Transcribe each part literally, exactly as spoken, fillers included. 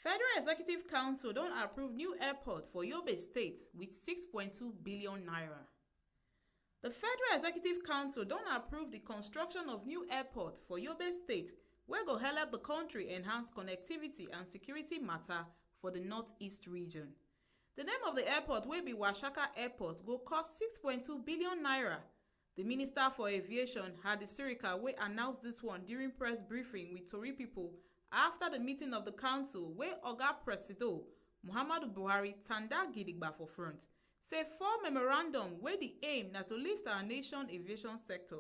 Federal Executive Council don approve new airport for Yobe State with six point two billion naira. The Federal Executive Council don approve the construction of new airport for Yobe State, wey go help the country enhance connectivity and security matter for the Northeast region. The name of the airport, wey be Washaka Airport, go cost six point two billion naira. The Minister for Aviation, Hadi Sirika, wey announce this one during press briefing with Tori people after the meeting of the council, wey Oga Presido Muhammadu Buhari tanda gidigba for front, say four memorandum wey the aim na to lift our nation aviation sector.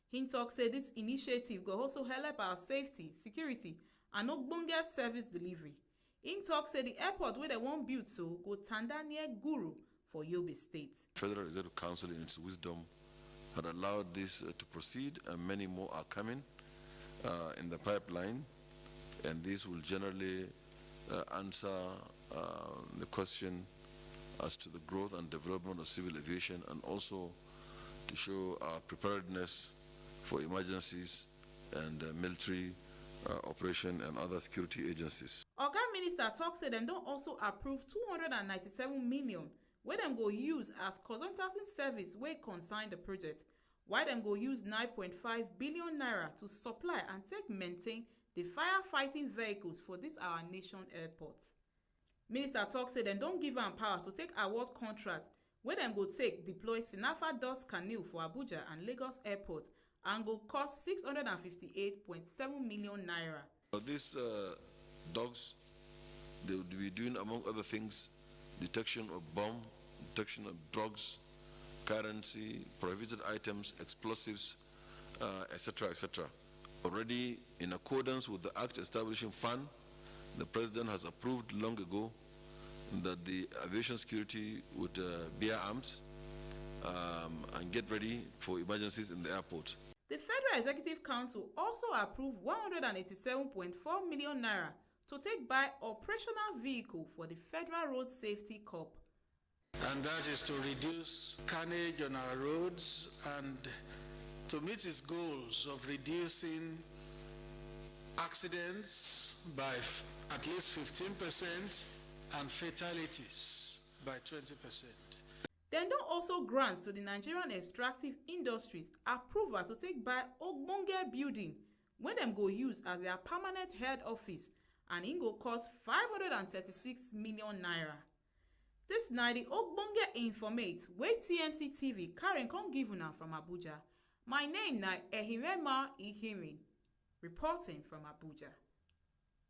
He talk say this initiative go also help our safety, security, and ogbonge service delivery. He talk say the airport wey dem wan build so go tanda near Guru for Yobe State. Federal Executive Council, in its wisdom, had allowed this uh, to proceed, and many more are coming uh, in the pipeline, and this will generally uh, answer uh, the question as to the growth and development of civil aviation, and also to show our preparedness for emergencies and uh, military uh, operation and other security agencies. Oga Minister talk say dem don also approve two hundred and ninety-seven million wey dem go use as consultancy service wey concern the project, while dem go use nine point five billion naira to supply and take maintain the firefighting vehicles for this our nation airport. Minister talk say dem don give am power to take award contract wey dem go take deploy Sinafa Dust Canoe for Abuja and Lagos Airport, and go cost six hundred and fifty-eight point seven million naira. Now, these uh, dogs, they will be doing, among other things, detection of bomb, detection of drugs, currency, prohibited items, explosives, uh, et cetera, et cetera. Already, in accordance with the Act establishing FAAN, the President has approved long ago that the aviation security would uh, bear arms um, and get ready for emergencies in the airport. The Federal Executive Council also approved one hundred and eighty-seven point four million naira to take buy operational vehicle for the Federal Road Safety Corps. And that is to reduce carnage on our roads and to meet its goals of reducing accidents by f- at least fifteen percent and fatalities by twenty percent. Dem don also grant to the Nigerian extractive industries approval to take buy ogbonge building wey dem go use as their permanent head office, and e go cost five hundred and thirty-six million naira. This na the ogbonge informate wey T M C T V carry come give una from Abuja. My name na Ehirema Ihirin, reporting from Abuja.